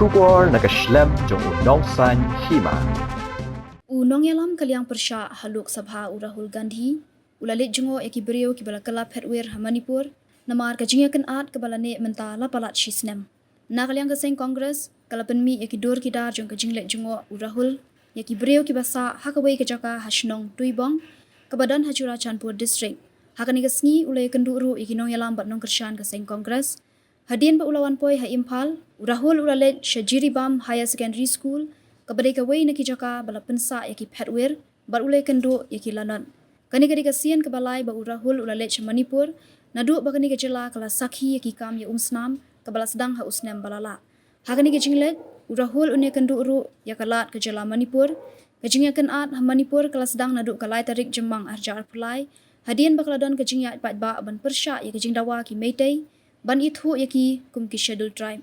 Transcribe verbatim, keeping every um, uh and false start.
Khubor na ka shlem jong u nongsaiñ hima. U nongïalam ka liang pyrshah ha Lok Sabha u Rahul Gandhi u la leit jngoh ïa ki briew kiba la kylla phetwir ha Manipur namar ka jingïakynad kaba la neh mynta la palat shi snem. Na ka liang ka seng Congress ka la pynmih ïa ki dur ki dar jong ka jingleit jngoh u Rahul ïa ki briew kiba sah ha kawei ka jaka ha shnong Tuibong kaba don ha Churachandpur District. Ha kane ka sngi u la ïakynduh ruh ïa ki nongïalam bad nongkyrshan ka seng Congress. Hadien ba u la wan poi ha Imphal, u Rahul u la leit sha Jiribam Higher Secondary School kaba dei kawei na ki jaka ba la pynsah ïa ki phetwir bad u la ïakynduh ïa ki lanot. Kane ka dei ka sien kaba lai ba u Rahul u la leit sha Manipur naduh ba kane ka jylla ka la sakhi ïa ki kam ïa umsnam kaba la sdang ha u snem ba la lah. Ha kane ka jingleit, u Rahul un ïakynduh ruh ïa ka lad ka jylla Manipur. Ka jingïakynad ha Manipur ka la sdang naduh ka lai tarik Jymmang arhajar arphew lai hadien ba ka la don ka jingïaid paidbah ban pyrshah ïa ka jingdawa ki Meitei ban ithuh ïa ki kum ki Scheduled Tribe.